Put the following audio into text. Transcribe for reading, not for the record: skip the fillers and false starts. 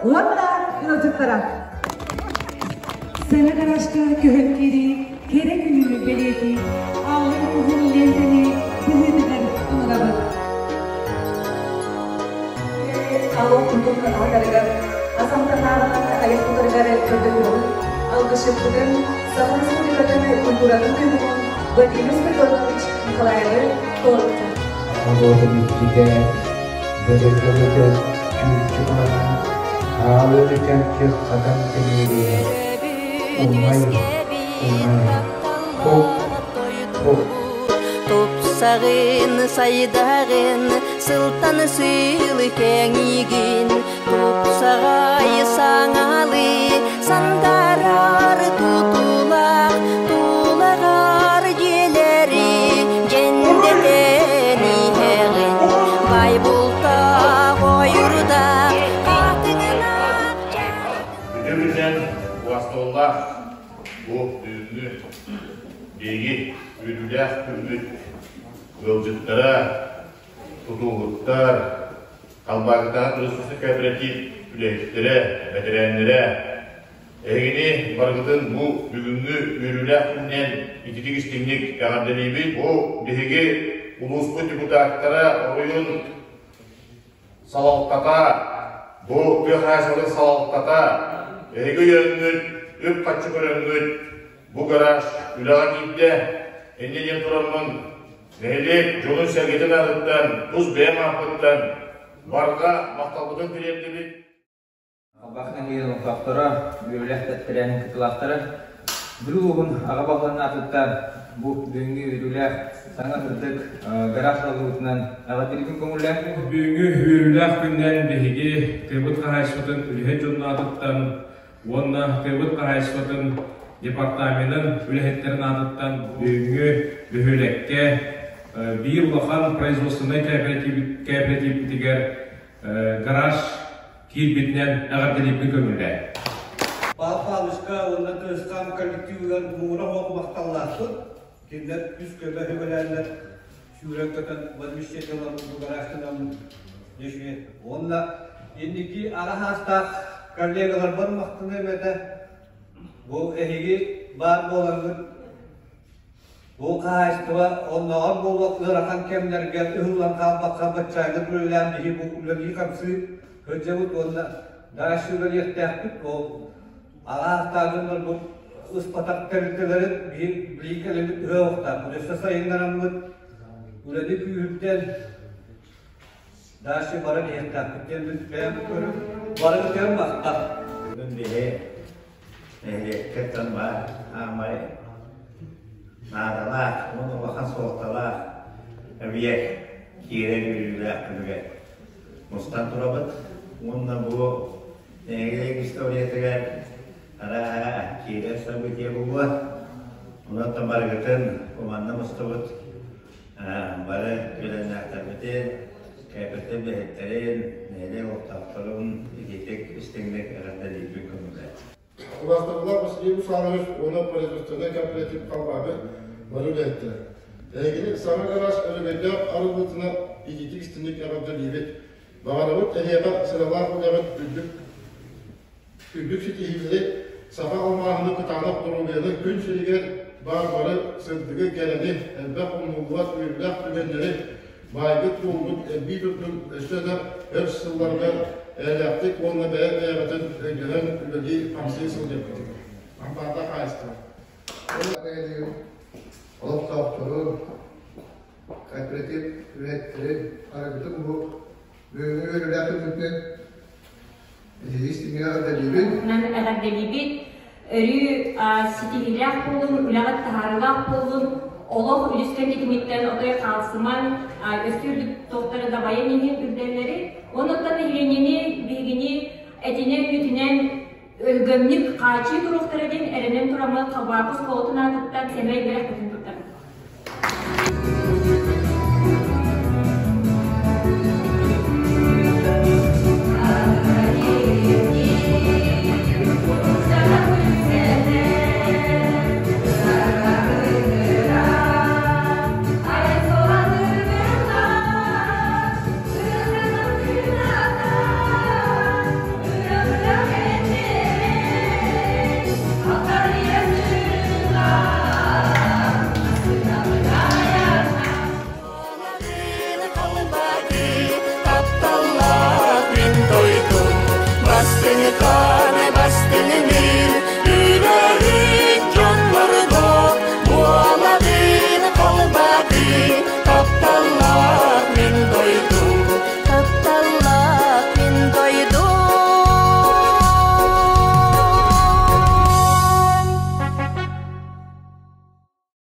уонна ыалдьыттара. Саҥа гаражка көһөн киирии кэрэ күнү бэлиэтии аалай уһун лиэнтэни быһыытыгар ыҥырабыт. Алло кутун аһатарыгар, ас амтаннааҕынан айах тутарыгар көрдөһүөҕүн, алгысчыппытын Саха Республикатын культуратын туйгунун Владимир Спиридонович Николаевы толорбута. Оҕотун иччитэ, бөдө-бөдө чүүччү хаалыы чанчык хатан тимири, умай, умай, хук, хук. Тупсаҕын, сайдаҕын, сылтан сыл кэҥиигин, тупсаҕай саҥалыы сандарар тутулах, тулаҕар дьиэлэри дьэндэтэн иһэҕин, бай бултаах ойурдаах хатыҥнаах Бүтүбүтэн уастуоллаах бу бүгүҥҥү биһиги үөрүүлээх күммүт ыалдьыттара, тутууһуттар, Халбаакытааҕы туристическай кооператив үлэһиттэрэ, бэтэрээннэрэ, эһигини барыгытын бу бүгүҥҥү үөрүүлээх күнүнэн ититик истиҥник эҕэрдэлиибит. Бу биһиги улууспут депутаттара оройуон салалтата, бу тыа хаһаайыстыбатын салалтата, эһиги өйөөҥҥүт, үп-харчы көрөҥҥүт бу гараж үлэҕэ киирдэ. Инньэ диэн тураммын Нэһилиэк дьонун-сэргэтин аатыттан, тус бэйэм ааппыттан барҕа махталбытын тириэрдибит. Албах нэһилиэгин олохтоохторо, үөрүүлээх тэрээһин кыттыылаахтара Бүлүү улууһун аҕа баһылыгын аатыттан бу бүгүҥҥү үөрүүлээх саҥа сырдык гараж арыллыбытынан эҕэрдэлиибин көҥүллээн. Бүгүҥҥү үөрүүлээх күнүнэн биһиги тыабыт хаһаайыстыбатын үлэһит дьонун аатыттан уонна тыабыт хаһаайыстыбатын департаменын үлэһиттэрин аатыттан бүгүҥҥү бөһүөлэккэ биир улахан производственнай кооперативпитигэр гараж киирбитинэн эҕэрдэлиирбин көҥүллээ. Павел Павловичка уонна Кыргызстан коллективыгар муҥура суох махталлаахпыт. Кинилэр үс көмө үбэлээннэр сүүрэн-көтөн возмещение гаражтанаммыт дьэ Уонна инники араһаастаах коллегаларбар махтаныам этэ. Бу эһиги баар буолаҥҥыт бу хаһаайыстыба оннооҕор буолуох ыарахан кэмнэргэ ыһыллан хаалбакка баччааҥҥа үлэлээн биһи бу үлэлии-хамсыы сылдьабыт уонна дальше үлэлиэхтээхпит. Ол араастаах дьоннорбут ыспатах тэрилтэлэрин биһи билии кэлэммит ыһыахтаахпыт. Өссө сайыннараммыт үлэни күүһүрдэн дальше баран иһиэхтээхпит диэн бэйэм көрүм барыгытыгар махтал. Бүгүн биһи нэһилиэккэ дьон баар аамай наадалаах уонна улахан суолталаах эбийиэк киирэр үөрүүлээх күнүгэр мустан турабыт уонна бу нэһилиэк историятыгар арааһа киирэр событие буолуо. Онон барыгытын манна мустубут бары үөлэннээхтэрбитин, кээпэртэн үлэһиттэрин, нэһилиэк олохтоохторун итиитик истиҥник эҕэрдэлиирбин көҥүллээтим. Убаастабыллаах Василий Русланович уонна производственнай кооператив халбаабы бары үлэһиттэрэ. Эһигини саҥа гараж өрөгөйдөөх арыллыытынан итиитик истиҥник эҕэрдэлиибит. Баҕарабыт эһиэхэ сыралаах үлэҕит үрдүк Үрдүк ситиһиилэри, саха алмааһыны кытаанах доруобуйаны күн сиригэр баар бары сырдыгы, кэрэни, элбэх умнуллубат үөрүүлээх түгэннэри, баайгыт-дуолгут элбии турдун, өссө да өр сылларга эрэлээхтик уонна бэйэ-бэйэҕитин өйдөһөн үлэлии-хамсыы сылдьыаххытыгар. Ампаардаах хаһаайыстыба. Олохтоохтору, кооператив үлэһиттэрин арыгытын бу бүгүҥҥү үөрүүлээх күммүтүнэн Онон эҕэрдэлиибит, өрүү ситиһиилээх буолун, үлэҕит таһаарыылаах буоллун, олох үлүскэн тэтимиттэн отой хаалсымаҥ, өссө үрдүк туохтары дабайан иһин үрдэллэри, онуттан нэһилиэнньэни биһигини этинэн-үүтүнэн өлгөмнүк хаачыы туруохтара диэн эрэнэн тураммыт Халбаакы оскуолатын аатыттан сэмэй бэлэхпитин.